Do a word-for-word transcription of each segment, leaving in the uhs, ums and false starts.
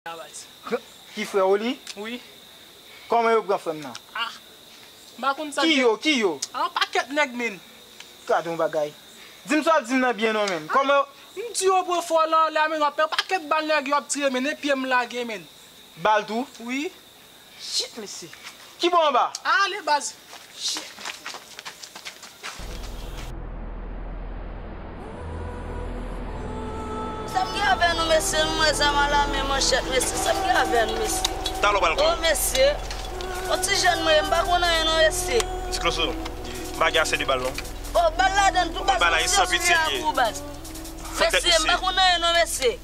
Ki frè w li? Wi. Kòman yo pran frè m nan? Ah, m pa konn sa. Ki yo? Ki yo? Ah, yon pakèt nèg, men. Gade yon bagay. Di m sa w ap di m nan byen non, men. Kòman yo? M di yo pran frè w lan anlè a, men, w ap pè yon pakèt bal nèg yo ap tire, men, e pye m lage, men. Bal tou? Wi. Shit, mesye. Ki bò anba? Ale, baz. Shit, mesye. Sa m gen avè nou, mesye? Nou wè zam a la men, manchèt, mesye. Sa m gen avè nou, mesye? Talè w pral konn. O, mesye. On ti jèn mwen ye, m pa konn anyen non, mesye. Ti Kloso, m pa gen ase de bal non. O, bal ladan l tou, baz. Bal la e san pitye l ye. Mesye, m pa konn anyen non, mesye.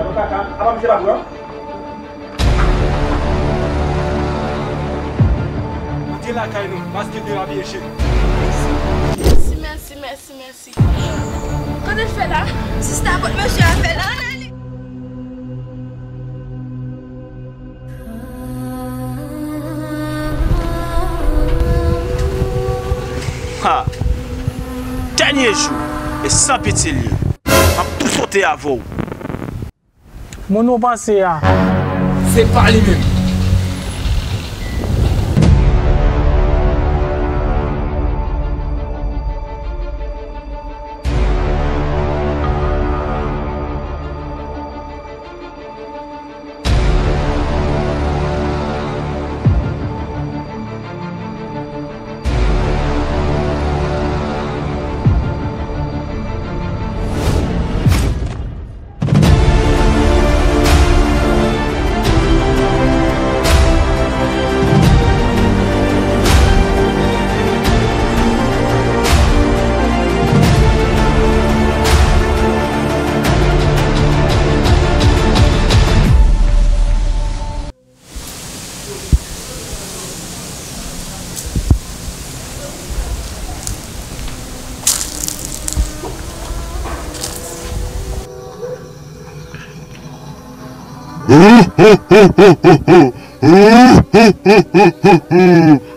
Avoka, apa misye pa pran? Antre lakay nou, paske derape, mesye. Mèsi, mèsi, mèsi, mèsi. Kote l fè la? Sista, kot mesye a fè la? Ann ale. Ha! Dènye jou, e san pitye l ye. M ap tou sote avè w. Moun ou panse a. Se pa li menm.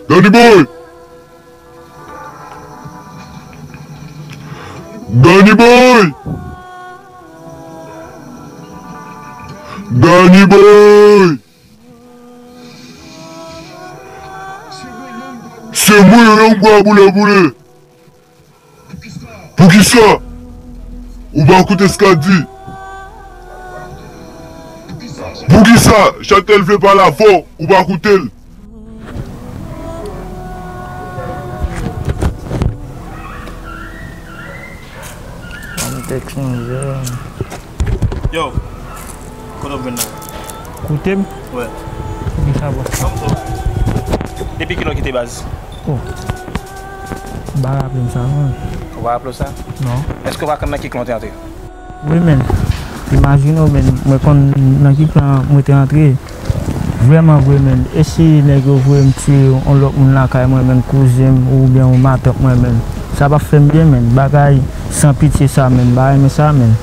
Danny Boy! Danny Boy! Danny Boy! Se mwen, yon gwa boule boule. Poukisa ou pa koute sa k ap di? Poukisa chak lè l vle pale avè w, ou pa koute l? An m te sonje. Yo, kote w vin la? Koute m? Wè. Poukisa, bòs? Depi kilè w kite baz? Oh. M pa raple m sa, non. Ou pa raple w sa? Non. Èske w pa konn nan ki klan w te antre? Wi, men. Imajine w, men, mwen konn nan ki klan mwen te antre. Vrèman vre, men. E si nèg yo voye m tiye yon lòt moun lakay mwen, men, kouzen m oubyen yon matant mwen, men. Sa p ap fè m byen, men. Bagay san pitye sa, men. M pa renmen sa, men.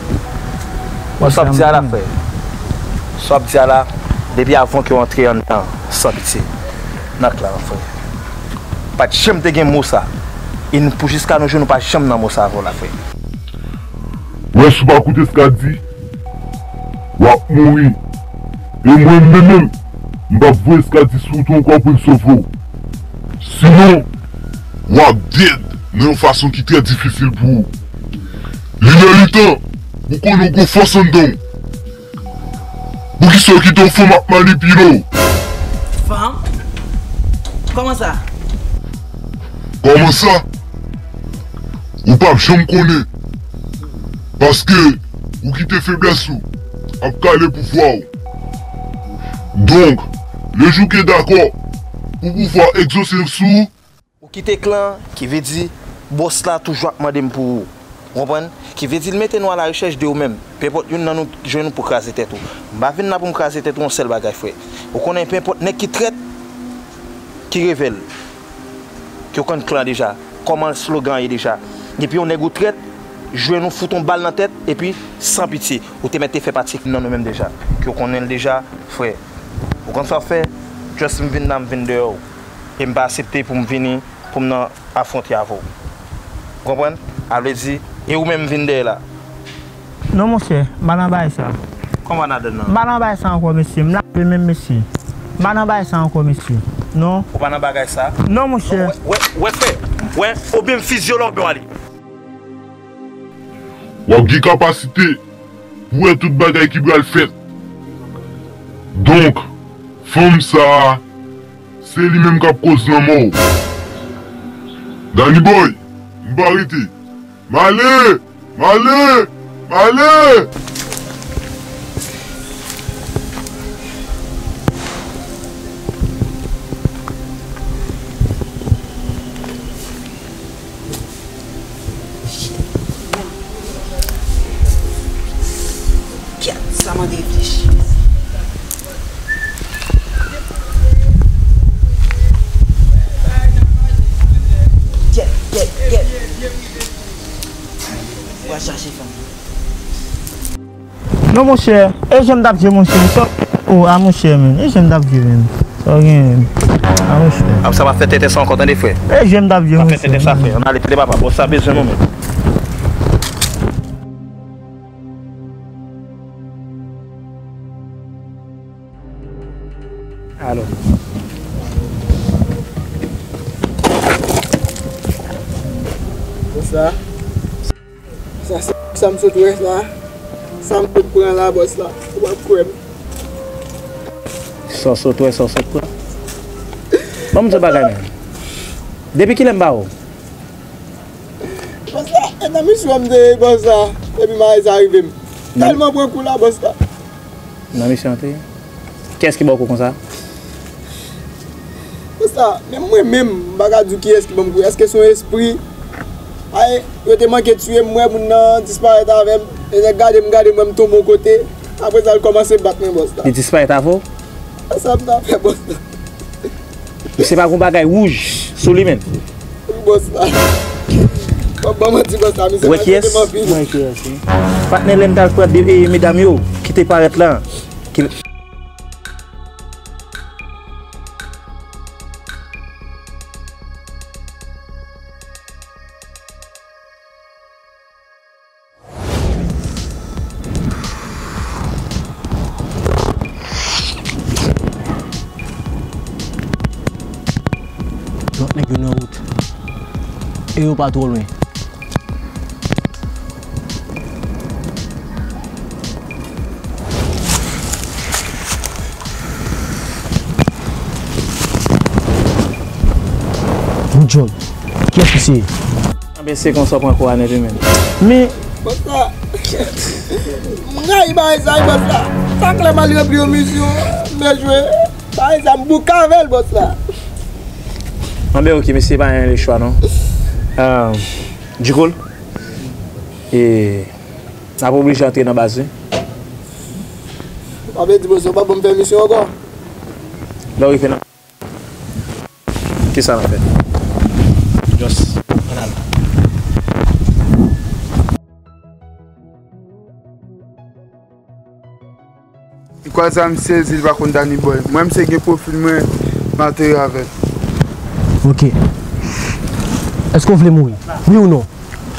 Bon, sa w ap di a la, frè. Sa w ap di a la, depi avan ke w antre anndan, san pitye. Nan klan, frè. Pa t janm te gen mo sa. E n, pou jiska nou jou, nou pa janm nan mo sa avè w la, frè. Wè, si w pa koute sa k ap di, w ap mouri. E mwen menm, menm, m p ap voye sa k ap di sou wout ou ankò pou n sove w. Sinon, w ap dèd nan yon fason ki trè difisil pou ou. Li lè li tan pou konnen w gon fòs anndan w. Poukisa w kite yon fanm ap manipile w? Fanm? Kòman sa? Kòman sa? Ou p ap janm konnen. Paske ou kite feblès ou ap kale pouvwa w. Donk, lejou ke dakò pou pouvwa egzòse sou ou, ou kite klan an, ki vle di, bòs la toujou ap mande m pou ou. Ou konprann? Ki vle di l mete nou a la rechèch de ou menm. Penpòt youn nan nou jwenn ou pou kraze tèt ou. M pa vin la pou m kraze tèt ou yon sèl bagay, frè. Ou konnen penpòt nèg ki trèt, ki revèl. Ke w konn klan deja. Kòman slogan an ye deja. Depi yon nèg ou trèt, jwenn ou, fout on bal nan tèt, epi san pitye. Ou te mèt te fè pati nan nou menm deja. Ke w konnen l deja, frè. Ou konn sa w ap fè? Just m vin la, m vin dèyè w. E m pa aksepte pou m vini, pou m nan afwonte avè w. Ou konprann? A vle di, e ou menm vin dèyè la. Non, monchè, m pa nan bagay sa. Kòman nan dèyè nan? M pa nan bagay sa ankò, mesye. M lave menm, mesye. M pa nan bagay sa ankò, mesye. Non. Ou pa nan bagay sa? Non, monchè. Wè, wè, wè, frè. Wè, oubyen m fizye w la, oubyen w ale. W ap gen kapasite pou wè tout bagay ki pral fèt. Donk, fanm sa a, se li menm k ap koz lanmò w. Danny Boy, m pa rete. M ale! M ale! M ale! Kèt, sa mande reflechi. Kèt, kèt, kèt. Wa chache fanm. Non, monchè, e jan m t ap jwe, monchè. Sa, oh, a, monchè, men. E jan m t ap jwe, men. Sa w gen, a, monchè. Ap sa pa fè tenten sa ankò, tande, frè. E jan m t ap jwe, monchè. Pa fè tenten sa, frè. Ann ale, tande, papa. Bòs la bezwen nou, men. Alo. Bòs la. Sa se sa m sot wè la. Sa m sot pran la, bòs la. Ou p ap kwè m. Sa w sot wè, sa w sot pran. Ban m di w bagay, men. Depi kilè m ba ou? Bòs la, e nan misyon an m te ye, bòs la. Epi maladi sa rive m. Nan tèlman pran kou la, bòs la. Nan misyon an te ye? Kiyès ki ba w kou konsa? Bòs la, menm mwen menm, m pa ka di w kiyès ki ban m kou. Èske se yon espri? Ay, yo te manke tiye m, m wè moun nan disparèt avè m. E nèg gade m, gade m, wè m tonbe yon kote. Apre sa, l kòmanse bat mwen, bòs la. Li disparèt avè w? Sa m ta fè, bòs la. Misye pa gon bagay wouj sou li, menn. Wi, bòs la. Pap ban manti, bòs la, misye pa trete m anpil. Mwen kiyès, wi. Patnè, lè m t al pran de, e, medam yo ki te parèt la, ki Lòt nèg yo nan wout. E yo pa twò lwen. Good job. Kiyès ki se? Anben, se konsa w pran kou a nèt wi, menn. Men. Bòs la. M rayi bagay sa wi, bòs la. Sa klè m al ranpli yon misyon, m byen jwe. Bagay sa, m bouke avè l, bòs la. Anben, oke, mesye, pa gen lechwa, non. Ah, Djikoul. E, n ap oblije antre nan baz, wi. Sa vle di, bòs, yo pa ban m fè misyon ankò? Lè w rive nan Kisa n ap fè? Just ann ale. Li kwè sa, m sezi, li pa konn Danny Boy. Mwen, m se gen pwofil mwen, m antere avè l. Oke. Èske w vle mouri? Wi ou non?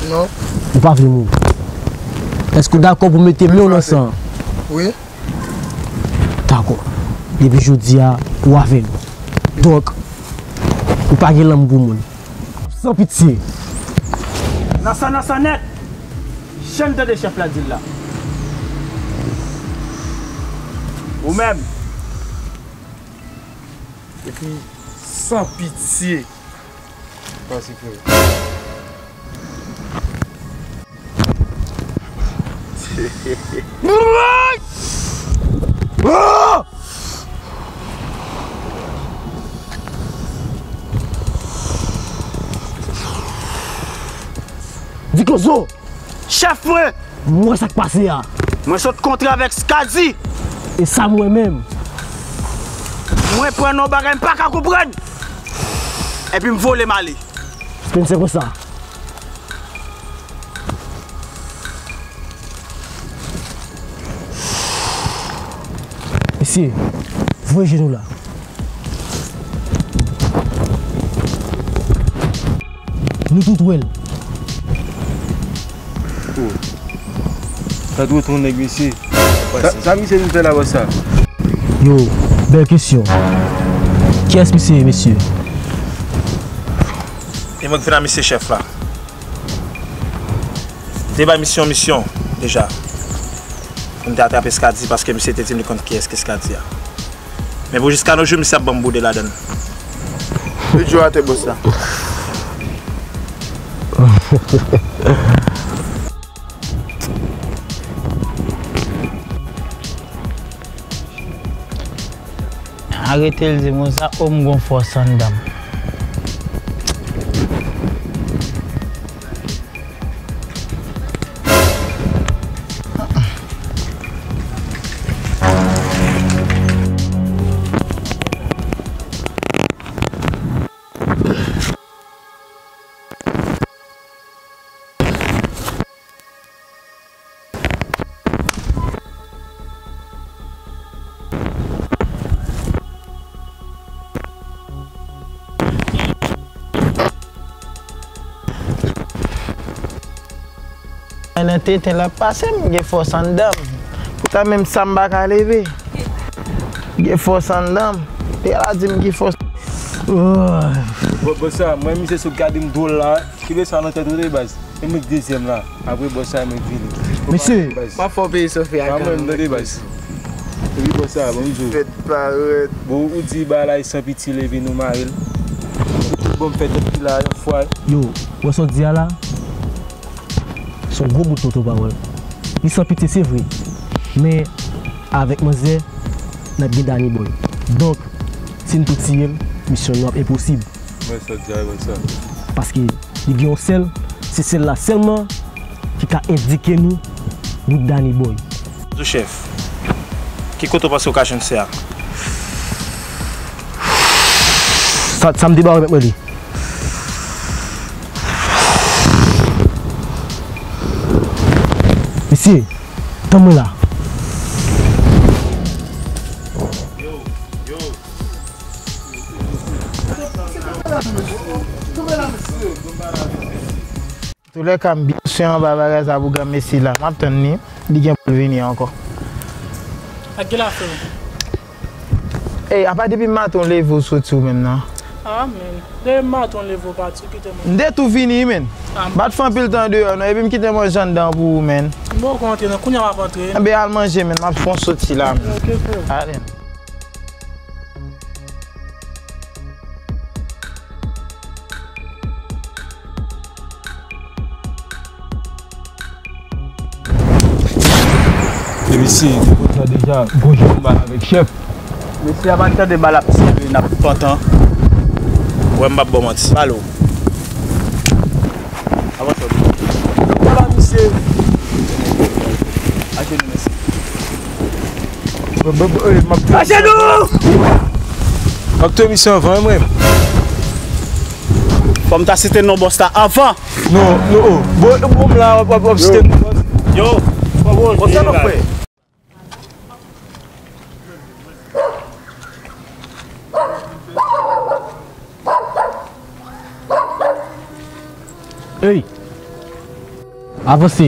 Non. Ou pa vle mouri? Èske w dakò pou mete men w nan san an? Wi. Dakò. Depi jodi a, ou avè nou. Donk, ou pa gen lanmou pou moun. San pitye. Nan san, nan san nèt. Jan n tande chèf la di l la. Ou menm. Epi, san pitye. Pase frè. Di Kozo! Chèf mwen! M wè sa k pase a. Mwen sot kontre avèk Skazi. E sa m wè menm. Mwen pran nan bagay m pa ka konprann. Epi m vole m ale. Spencer konsa. Mesye, voye jenou la. Nou tout wè l. Oh. Sa dwe tro nèg, mesye. Sa, sa misye vin fè la, bòs sa? Yo, bèl kesyon. Kiyès misye ye, mesye? E mwen k vin a misye chèf la. M te bay misye yon misyon deja. Pou m te atrape Eskadi paske misye te di m li konn kiyès ki Eskadi a. Men pou jiska no jou, misye ap ban m boude ladann. Met je w atè, bòs la. Arete l di m konsa, o m gon fòs anndan m. Nan tenten l ap pase m, gen fòs anndan m. Poutan menm sa m pa ka leve. Gen fòs anndan m. Piga la di m gen fòs. Bon, bon sa, mwen misye sot gade m dwòl la. Kenbe sa nan tèt ou tande baz. E mwen k dezyèm la. Apre bòs sa, mwen k vini. Mesye. M ap fè w peye sofe ak mwen tande baz. Epi bòs sa, bon, m di w. Fèt parèt. Bon, ou di bagay la e san piti leve nou mare l. Bon, m fè tèt ki la yon fwa. Yo, wè sa w di a la? Se yon gwo bout tonton pawòl. Li san pitye, se vre. Men, avèk manzè, n ap gen Danny Boy. Donk, si n tou tiye l, misyon nou ap enposib. Mwen sa di a, mwen sa. Paske li gen yon sèl, se sèl la sèlman ki ka endike nou wout Danny Boy. Di w chèf, ki kote w panse w ka jwenn sè a? Sa, sa m te ba w remèt mwen li. Mesye, tann mwen la. Toulèka, m byen sou anba bagay sa pou granmesi la. M ap tann li. Li gen pou l vini ankò. Ak ki l ap fè w? Ey, apa depi maten w leve w soti w menm nan? Ah, men. Depi maten w leve w pati, w kite mwen. M te tou vini, men. Ah, m pa t fè anpil tan deyò, non. Epi m kite manje anndan pou ou, men. M poko antre, non. Kounye a m ap antre. Enben, al manje, men. M ap fè yon soti la, men. Ok, frè. Ale. E mesye, te kontan deja, gwo jan m ba avèk chèf. Mesye a pa t tande bal ap tire, n ap pantan. Wè m p ap ba w manti. Balo. Avanse w. Ala misye. Ajenou mesye. Bon, bon, bon, eh, m ap touye misye. Ajenou! M ap touye misye anvan, wi, mwen. Fò m ta site non bòs la anvan. Non, non, oh. Bon, bon, m la, w ap, w ap, w ap site non bòs. Yo. Bon, sa nou fè? Ey! Avanse!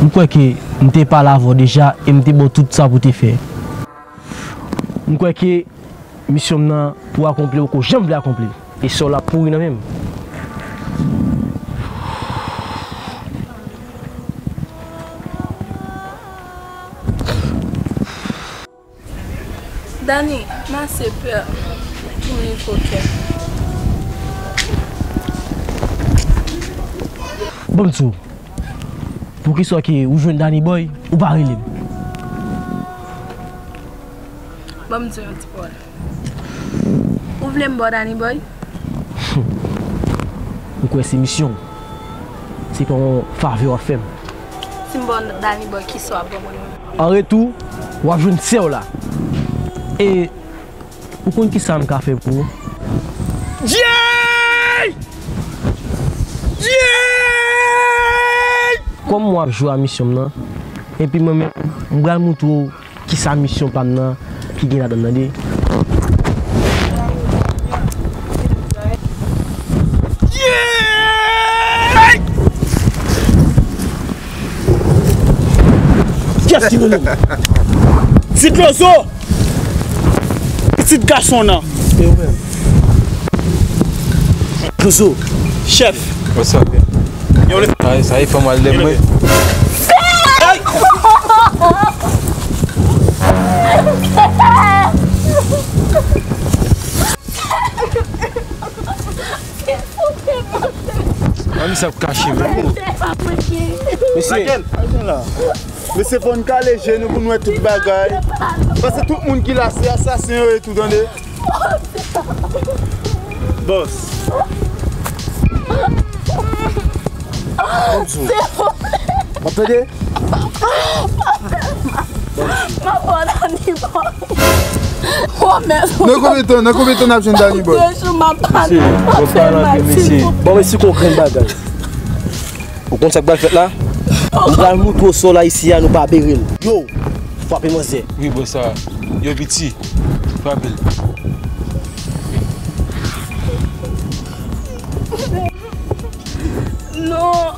M kwè ke m te pale avè w deja e m te ba w tout sa pou w te fè. M kwè ke misyon m nan pou w akonpli, ou poko janm vle akonpli. E sè w la pouri nan men m. Dani, m ase pè pou men fokè. Ban m di w, poukisa ke ou jwenn Danny Boy, ou pa rele m? Ban m di w yon ti pawòl. Ou vle m ba w Danny Boy? M kwè se misyon w. Se pa yon favè w ap fè m. Si m ba w Danny Boy, kisa w ap ban mwen menm? An retou, w ap jwenn sè w la. E ou konn kisa m ka fè pou ou? Jay! Jay! Kòm w ap jwe a misyon m nan, epi mwen menm, m pral moutre w kisa misyon pa m nan ki gen ladan l, tande. Kiyès ki rele m? Ti Klozo! Pitit gason nan. Se ou menm. Klozo. Chèf. What's up? Yo, le- Sa, sa e fè mal de mwen. Mwen, misye ap kache menm. Mesye. Mesye, fò n kale je nou pou n wè tout bagay. Paske tout moun ki la, se asasen yo ye tou, tande. Bòs. W ap tande? Nan konbyen tan, nan konbyen tan n ap jwenn Dani Boy? Mesye, bon, mesye, kon grenn bagay. Ou konn sa k pral fèt la? Nou pral moutre w sòl Ayisyen an, nou pa bere l. Yo, frape manzè. Wi, bòs sa. Yo, piti. Frape l. Non.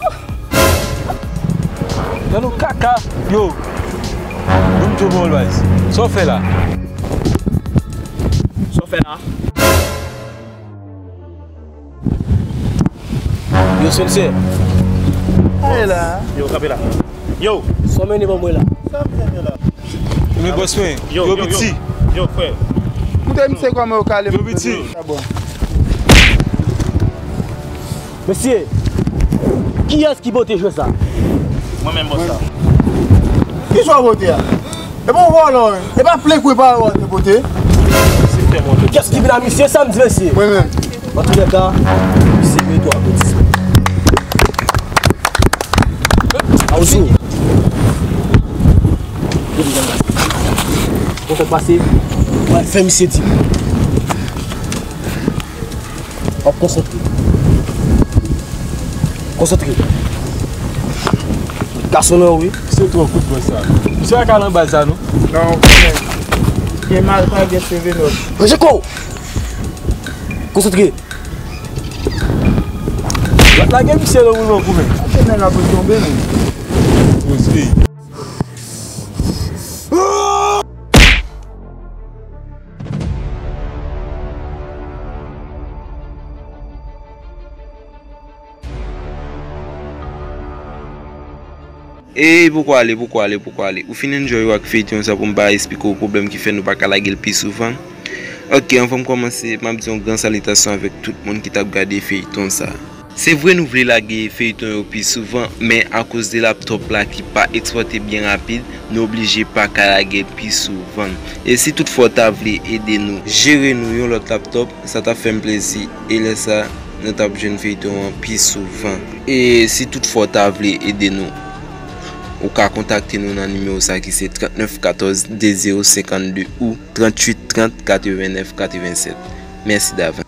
Nan nou kaka. Yo. Bon, m tou bon, baz. Sa w fè la? Sa w fè la? Yo, sensè. Ay la. Yo, kanpe la. Yo. Sa w mennen ban mwen la? Sa m mennen la? Men bòs mwen, yo, yo, yo, piti. Yo, frè. Koute misye kòman yo kale. Yo, piti. Sa bon. Mesye, kiyès ki pote jwe sa? Mwen menm, bòs la. Ki jwe w pote a? E pa yon vòlò, wi. E pa plen kwe pa yo te pote. Kiyès ki vin a misye sa m di mesye? Mwen menm. Antoulèka, misye merite yon aplodisman. Awozo. Bon, fè pase. Mwen fè misye di. W ap konsantre. Konsantre. Gason nan, wi. Se twò kout bòs sa. Misye pa ka nan baz sa, non? Non, konnen. Gen mal pa gen seve nòt. Ranje kò w! Konsantre. W ap lage misye nan woulman goumen. Kote nèg la pou tonbe, men? Osi. Ey, poko ale, poko ale, poko ale. Ou fin enjoy ou ak feyton sa pou m pa eksplike w pwoblèm ki fè nou pa ka lage l pi souvan? Ok, anvan m kòmanse, m ap di yon gran salitasyon avèk tout moun ki t ap gade feyton sa. Se vre nou vle lage feyton yo pi souvan, men akoz de laptop la ki pa ekspòte byen rapid, nou oblije pa ka lage l pi souvan. E si toutfwa w ta vle ede nou jere nou yon lòt laptop, sa t ap fè m plezi, e lè sa, nou t ap jwenn feyton an pi souvan. E si toutfwa w ta vle ede nou, ou ka kontakte nou nan nimewo sa ki se trannèf katòz de zewo senkannde ou tranntuit trant katrevennèf katrevennsèt. Mèsi davans.